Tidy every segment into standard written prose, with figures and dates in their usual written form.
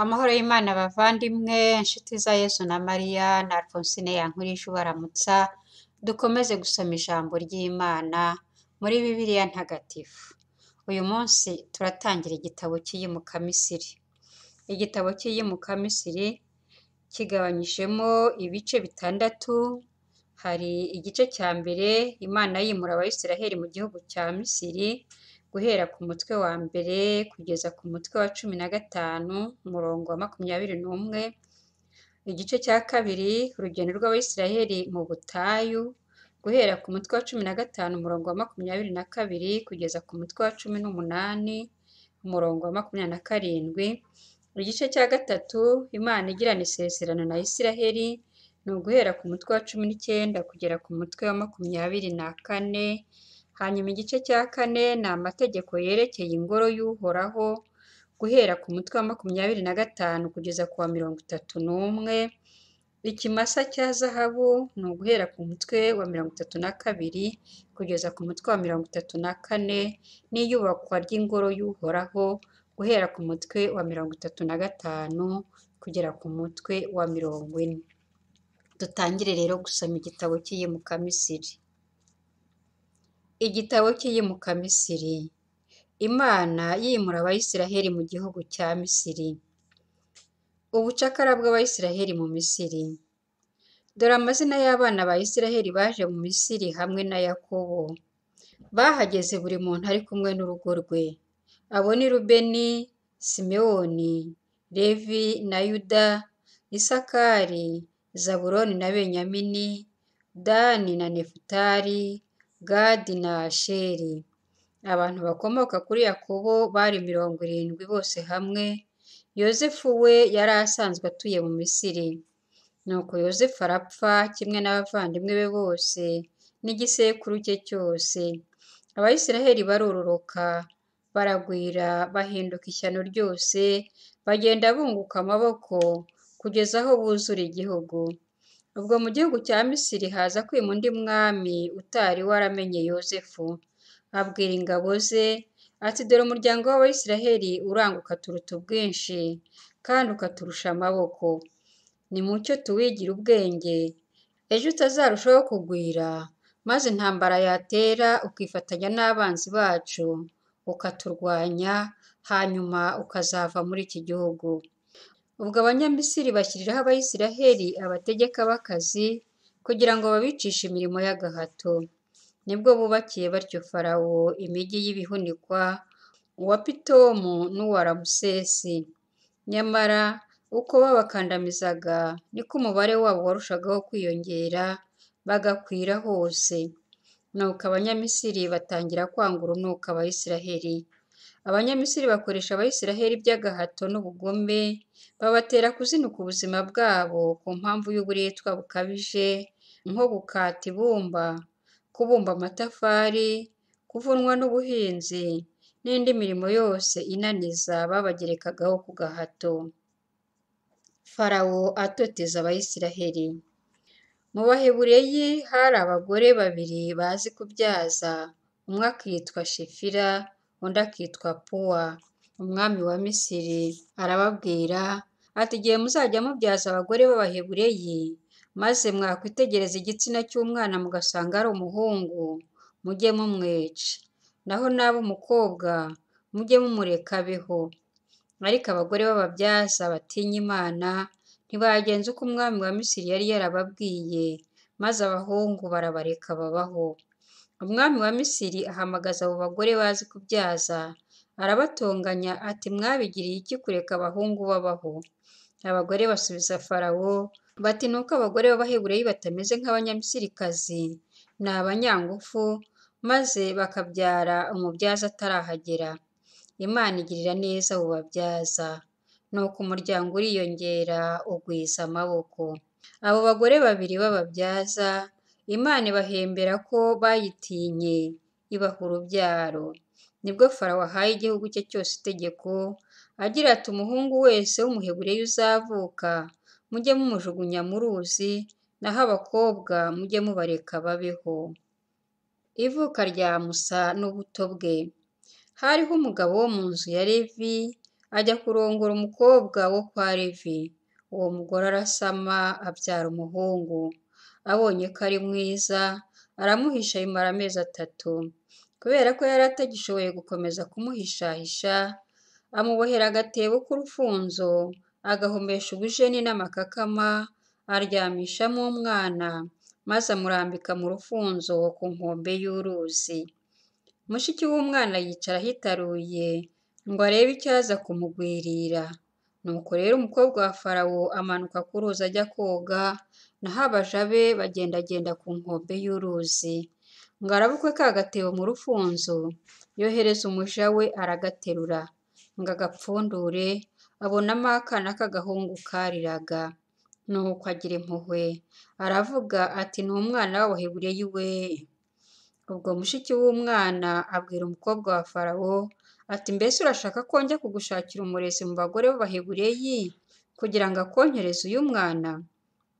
Amahoro y'Imana bavandimwe, inshuti za Yesu na Mariya na Alphonsine Yankurije ubaramutsa, dukomeze gusoma ijambo ry'Imana muri Bibiliya Ntagatifu. Uyu munsi turatangira igitabo cy'Iyimukamisiri. Igitabo cy'Iyimukamisiri kigabanyijemo ibice bitandatu, hari igice cya mbere Imana yimura Abayisiraheli mu gihugu cya Misiri, guhera ku mutwe wa mbere kugeza ku mutwe wa 15, umurongo wa 21. Igice cya kabiri urugendo rw'Abayisiraheli mu butayu, guhera ku mutwe wa 15 umurongo wa 22 kugeza ku mutwe wa 18 umurongo wa 27. Igice cya gatatu Imana igirana isezerano na Isiraheli, ni uguhera ku mutwe wa 19 kugera ku mutwe wa 24. Hanyuma igice cya kane ni amategeko yerekeye ingoro y'Uhoraho, guhera ku mutwe wa 25 kugeza ku wa 31. Ikimasa cya zahabu ni uguhera ku mutwe wa 32 kugeza ku mutwe wa 34, n'iyubakwa ry'ingoro y'Uhoraho, guhera ku mutwe wa 35 kugera ku mutwe wa 40. Dutangire rero gusoma igitabo cy'Iyimukamisiri. Igitabo cy'Iyimukamisiri. Imana yimura Abayisiraheli mu gihugu cya Misiri. Ubucakara bw'Abayisiraheli mu Misiri. Dore amazina y'abana ba Isiraheli baje mu Misiri hamwe na Yakobo. Bahageze buri muntu ari kumwe n'urugo rwe. Abo ni Rubeni, Simewoni, Levi na Yuda, Isakari, Zabuloni na Benyamini, Dani na Nefutali, Gadi na Asheri. Abantu bakomoka kuri Yakobo bari 70 bose hamwe. Yozefu we yari asanzwe atuye mu Misiri. Nuko Yozefu arapfa kimwe n'abavandimwe be bose n'igisekuru cye cyose. Abayisiraheli barororoka, baragwira, bahinduka ishyano ryose, bagenda bunguka amaboko kugeza aho buzura igihugu. Ubwo mu gihugu cya Misiri haza kwima undi mwami utari waramenye Yozefu. Abwira ingabo ze ati dore umuryango w'Abayisiraheli uranga ukaturuta ubwinshi kandi ukaturusha amaboko. Nimucyo tuwigire ubwenge, ejo utazarushaho kugwira, maze intambara yatera ukifatanya n'abanzi bacu, ukaturwanya, hanyuma ukazava muri iki gihugu. Ubwo Abanyamisiri bashyiriraho Abayisiraheli abategeka b'akazi kugira ngo babicishe imirimo y'agahato. Nibwo bubakiye batyo Farawo imijyi y'ibihunikwa, uwa Pitomu n'uwa Ramusesi. Nyamara uko babakandamizaga niko umubare wabo warushagaho kwiyongera, bagakwira hose. Nuko Abanyamisiri batangira kwanga urunuka Abayisiraheli. Abanyamisiri bakoresha Abayisiraheli iby'agahato n'ubugome, babatera kuzinuka ubuzima bwabo ku mpamvu y'uburetwa bukabije, nko gukata ibumba, kubumba amatafari, kuvunwa n'ubuhinzi, n'indi mirimo yose inaniza babagerekagaho ku gahato. Farawo atoteza Abayisiraheli. Mu Bahebureyi hari abagore babiri bazi kubyaza, umwe akitwa Shifira, undi akitwa Puwa. Umwami wa Misiri arababwira ati igihe muzajya mubyaza abagore b'Abahebureyi, maze mwakwitegereza igitsina cy'umwana mugasanga ari umuhungu, mujye mumwica, naho naba umukobwa mujye mumureka abeho. Ariko abagore b'ababyaza batinya Imana ntibagenza uko umwami wa Misiri yari yarababwiye, maze abahungu barabareka babaho. Umwami wa Misiri ahamagaza abo bagore bazi kubyaza, arabatonganya ati mwabigiriye iki kureka abahungu babaho? Abagore basubiza Farawo bati nuko abagore b'Abahebureyi batameze nk'Abanyamisirikazi, ni abanyangufu, maze bakabyara umubyaza atarahagera. Imana igirira neza abo babyaza. Nuko umuryango uriyongera ugwiza amaboko. Abo bagore babiri b'ababyaza, Imana ibahembera ko bayitinye, ibaha urubyaro. Nibwo Farawo ahaye igihugu cye cyose itegeko, agira ati umuhungu wese w'Umuhebureyi uzavuka, mujye mumujugunya mu ruzi, naho abakobwa mujye mubareka babeho. Ivuka rya Musa n'ubuto bwe. Hariho umugabo wo mu nzu ya Levi, ajya kurongora umukobwa wo kwa Levi. Uwo mugore arasama abyara umuhungu. Abonye ko ari mwiza, aramuhisha bimara amezi 3. Kubera ko yari atagishoboye gukomeza kumuhishahisha, amubohera agatebo k'urufunzo, agahomesha ubujeni n'amakakama, aryamishamo umwana, maze amurambika mu rufunzo ku nkombe y'uruzi. Mushiki w'umwana yicara ahitaruye ngo arebe icyaza kumugwirira. Nuko rero umukobwa wa Farawo amanuka ku ruzi ajya koga, naho abaja be bagendagenda ku nkombe y'uruzi. Ngo arabukwe ka gatebo mu rufunzo, yohereza umuja we aragaterura, ngo agapfundure, abonamo akana k'agahungu kariraga. Nuko agira impuhwe, aravuga ati ni umwana w'Abahebureyi we! Ubwo mushiki w'umwana abwira umukobwa wa Farawo ati mbese urashaka ko njya kugushakira umurezi mu bagore b'Abahebureyi kugira ngo akonkereze uyu mwana?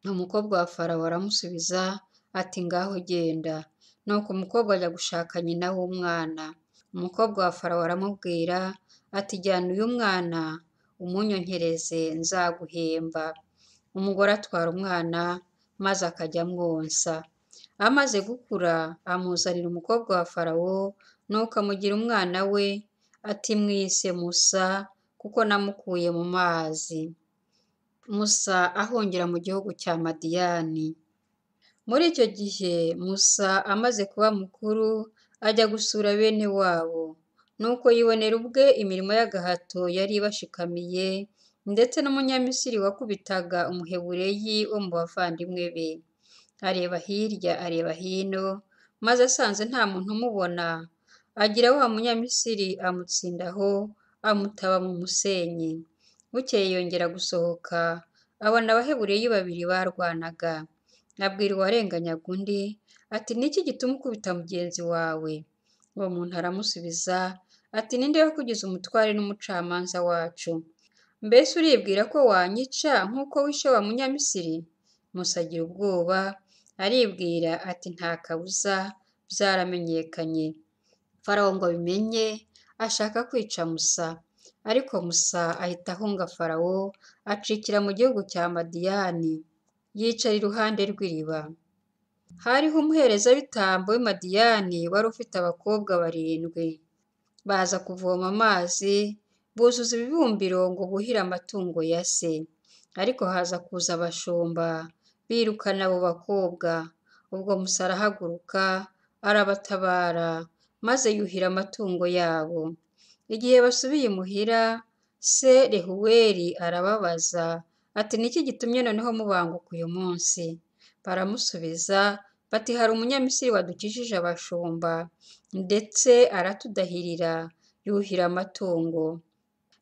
Umukobwa wa Farawo aramusubiza ati ngaho genda. Nuko umukobwa ajya gushaka nyina w'umwana. Umukobwa wa Farawo aramubwira ati jyana uyu mwana umunyonkereze nzaguhemba. Umugore atwara umwana maze akajya amwonsa. Amaze gukura amuzanira umukobwa wa Farawo, nuko amugira umwana we, ati mwise Musa kuko namukuye mu mazi. Musa ahungira mu gihugu cya Madiyani. Muri icyo gihe Musa amaze kuba mukuru ajya gusura bene wabo. Nuko yibonera ubwe imirimo y'agahato yari ibashikamiye, ndetse n'Umunyamisiri wakubitaga Umuhebureyi wo mu bavandimwe be. Areba hirya areba hino, maze asanze nta muntu umubona, agira wa Munyamisiri amutsindaho, amutaba mu musenyi. Bukeye yongera gusohoka, abona Abahebureyi babiri barwanaga. Abwira uwarenganyaga undi ati ni iki gituma ukubita mugenzi wawe? Uwo muntu aramusubiza ati ni nde wakugize umutware n'umucamanza wacu? Mbese uribwira ko wanyica nk'uko wishe wa Munyamisiri? Musa agira ubwoba, aribwira ati nta kabuza byaramenyekanye. Farawo ngo abimenye ashaka kwica Musa, ariko Musa ahita ahunga Farawo, acikira mu gihugu cya Madiyani, yicara iruhande rw'iriba. Hariho umuherezabitambo w'i Madiyani wari ufite abakobwa 7. Baza kuvoma amazi, buzuza ibibumbiro ngo buhire amatungo ya se. Ariko haza kuza abashumba, birukana abo bakobwa. Ubwo Musa arahaguruka, arabatabara, maze yuhira amatungo yabo. Igihe basubiye imuhira, se Rehuweli arababaza ati ni iki gitumye noneho mubanguka uyu munsi? Baramusubiza bati hari Umunyamisiri wadukijije abashumba, ndetse aratudahirira, yuhira amatungo.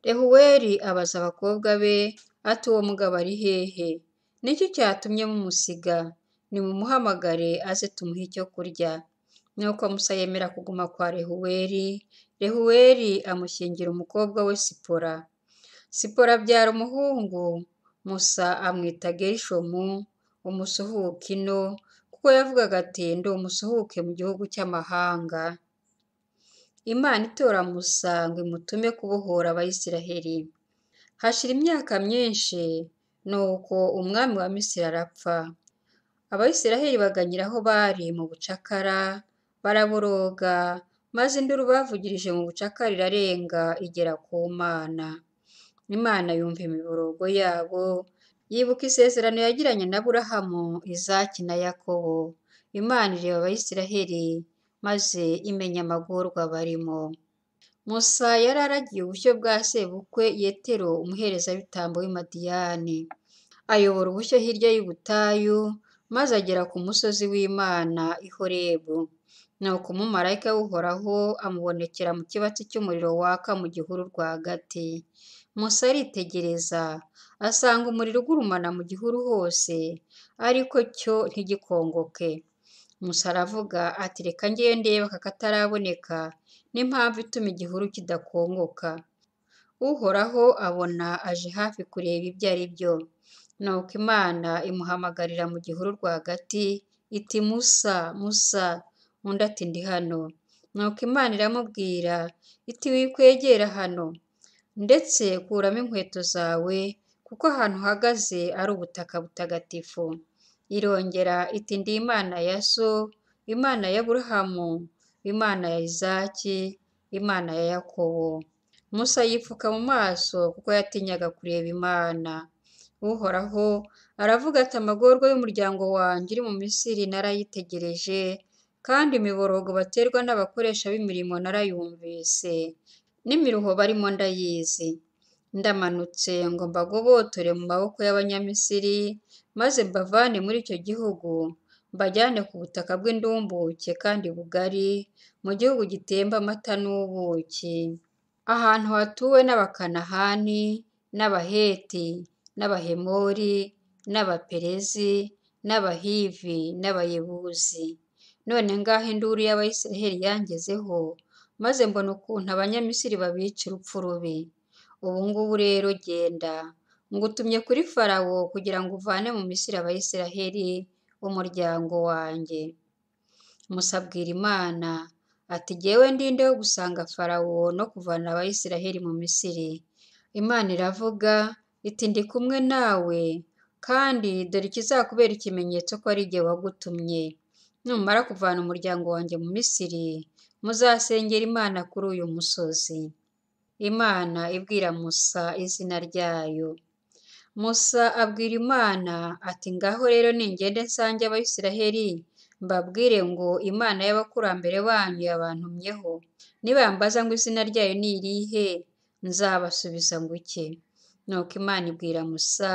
Rehuweli abaza abakobwa be ati uwo mugabo ari hehe? Ni iki cyatumye mumusiga? Nimumuhamagare aze tumuhe icyo kurya. Nuko Musa yemera kuguma kwa Rehuweli. Rehuweli amushyingira umukobwa we Sipora. Sipora abyara umuhungu, Musa amwita Gerishomu, umusuhuke ino, kuko yavugaga ati ndi umusuhuke mu gihugu cy'amahanga. Imana itora Musa ngo imutume kubohora Abayisiraheli. Hashira imyaka myinshi, nuko umwami wa Misiri arapfa. Abayisiraheli baganyira aho bari mu bucakara, baraboroga, maze induru bavugirije mu bucakara irarenga igera ku Mana. Imana yumva imiborogo yabo, yibuka isezerano yagiranye na Aburahamu, Izaki na Yakobo. Imana ireba Abayisiraheli, maze imenya amagorwa barimo. Musa yari aragiye ubushyo bwa sebukwe Yetero umuherezabitambo w'i Madiyani. Ayobora ubushyo hirya y'ubutayu, maze agera ku musozi w'Imana i Horebu. Nuko umumarayika w'Uhoraho amubonekera mu kibatsi cy'umuriro waka mu gihuru rwagati. Musa aritegereza, asanga umuriro ugurumana mu gihuru hose, ariko cyo ntigikongoke. Musa aravuga ati reka njyeyo ndebe aka kataraboneka n'impamvu ituma igihuru kidakongoka. Uhoraho abona aje hafi kureba ibyo ari byo. Nuko Imana imuhamagarira mu gihuru rwagati iti Musa, Musa! Undi ati ndi hano. Nuko Imana iramubwira iti wikwegera hano. Ndetse kuramo inkweto zawe, kuko ahantu uhagaze ari ubutaka butagatifu. Irongera iti ndi Imana ya so, Imana ya Aburahamu, Imana ya Izaki, Imana ya Yakobo. Musa yipfuka mu maso kuko yatinyaga kureba Imana. Uhoraho aravuga ati amagorwa y'umuryango wanjye uri mu Misiri narayitegereje, kandi imiborogo baterwa n'abakoresha b'imirimo narayumvise, n'imiruho barimo ndayizi. Ndamanutse ngo mbagobotore mu maboko y'Abanyamisiri, maze mbavane muri icyo gihugu, mbajyane ku butaka bw'indumbuke kandi bugari, mu gihugu gitemba amata n'ubuki, ahantu hatuwe n'Abakanahani, n'Abaheti, n'Abahemori, n'Abaperezi, n'Abahivi, n'Abayebuzi. None ngaho induru y'Abayisraheli yangezeho, maze mbona ukuntu Abanyamisiri babica urupfu rubi. Ubu ngubu rero genda, ngutumye kuri Farawo kugira ngo uvane mu Misiri Abayisraheli, umuryango wanjye. Musa abwira Imana ati jyewe ndi nde wo gusanga Farawo no kuvana Abayisraheli mu Misiri? Imana iravuga iti ndi kumwe nawe, kandi dore ikizakubera ikimenyetso ko ari jye wagutumye. Numara kuvana umuryango wanjye mu Misiri, muzasengera Imana kuri uyu musozi. Imana ibwira Musa izina ryayo. Musa abwira Imana ati ngaho rero ningende nsange Abayisraheli, mbabwire ngo Imana y'abakurambere banyu yabantumyeho. Nibambaza ngo izina ryayo ni irihe, nzabasubiza ngo iki? Nuko Imana ibwira Musa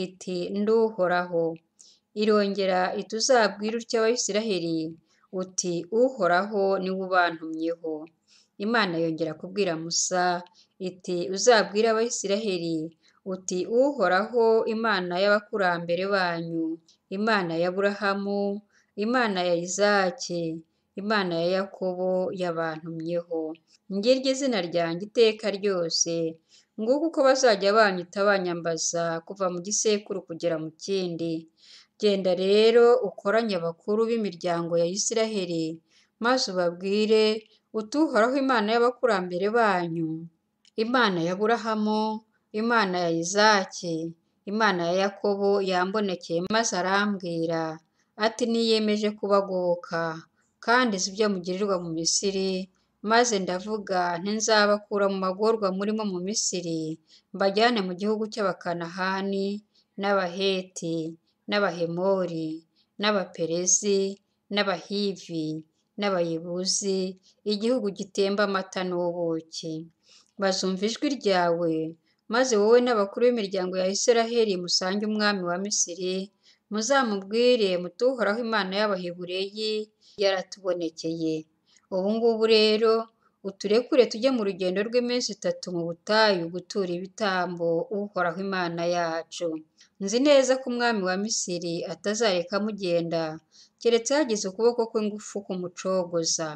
iti ndi Uhoraho. Irongera iti uzabwire utya Abayisraheli uti Uhoraho ni we ubantumyeho. Imana yongera kubwira Musa iti uzabwire Abayisraheli uti Uhoraho Imana y'abakurambere banyu, Imana ya Aburahamu, Imana ya Izaki, Imana ya Yakobo yabantumyeho. Ngiryo izina ryanjye iteka ryose, nguko uko bazajya banyita banyambaza kuva mu gisekuru kugera mu kindi. Genda rero ukoranye abakuru b'imiryango ya Isiraheli, maze ubabwire uti Uhoraho Imana y'abakurambere banyu, Imana ya Aburahamu, Imana ya Izaki, Imana ya Yakobo yambonekeye maze arambwira ati niyemeje kubagoboka, kandi nzi ibyo mugirirwa mu Misiri, maze ndavuga nti nzabakura mu magorwa murimo mu Misiri, mbajyane mu gihugu cy'Abakanahani, n'Abaheti, n'Abahemori, n'Abaperezi, n'Abahivi, n'Abayebuzi, igihugu gitemba amata n'ubuki. Bazumva ijwi ryawe, maze wowe n'abakuru b'imiryango ya Isiraheli musange umwami wa Misiri, muzamubwire muti Uhoraho Imana y'Abahebureyi yaratubonekeye. Ubu ngubu rero uturekure tujye mu rugendo rw'iminsi itatu mu butayu gutura ibitambo Uhoraho Imana yacu. Nzi neza ko umwami wa Misiri atazareka mugenda, keretse hagize ukuboko kwe ngufu kumucogoza.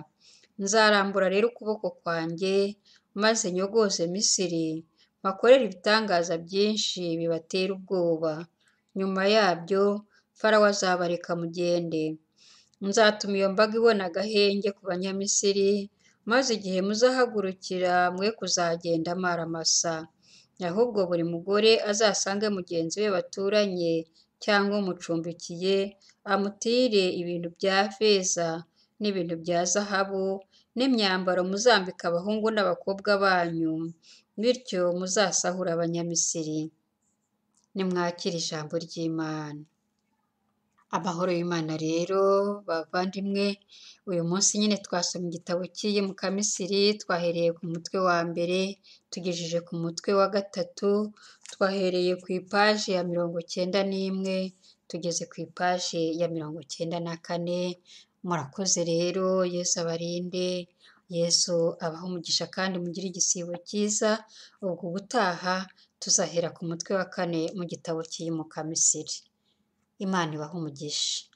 Nzarambura rero ukuboko kwanjye, maze nyogoze Misiri, mpakorere ibitangaza byinshi bibatera ubwoba. Nyuma yabyo Farawo azabareka mugende. Nzatuma iyo mbaga ibona agahenge ku Banyamisiri, maze igihe muzahagurukira mwe kuzagenda amaramasa. Ahubwo buri mugore azasange mugenzi we baturanye cyangwa umucumbikiye, amutire ibintu bya feza n'ibintu bya zahabu n'imyambaro muzambika abahungu n'abakobwa banyu, bityo muzasahure Abanyamisiri. Nimwakire ijambo ry'Imana. Amahoro y'Imana rero bavandimwe, uyu munsi nyine twasomye igitabo cy'Iyimukamisiri, twahereye ku mutwe wa mbere tugejeje ku mutwe wa gatatu, twahereye ku ipaji ya 91 tugeze ku ipaji ya 94. Murakoze rero, Yesu abarinde, Yesu abahe umugisha kandi mugire igisibo cyiza. Ubwo ubutaha tuzahera ku mutwe wa kane mu gitabo cy'Iyimukamisiri. Imana ibahe umugisha.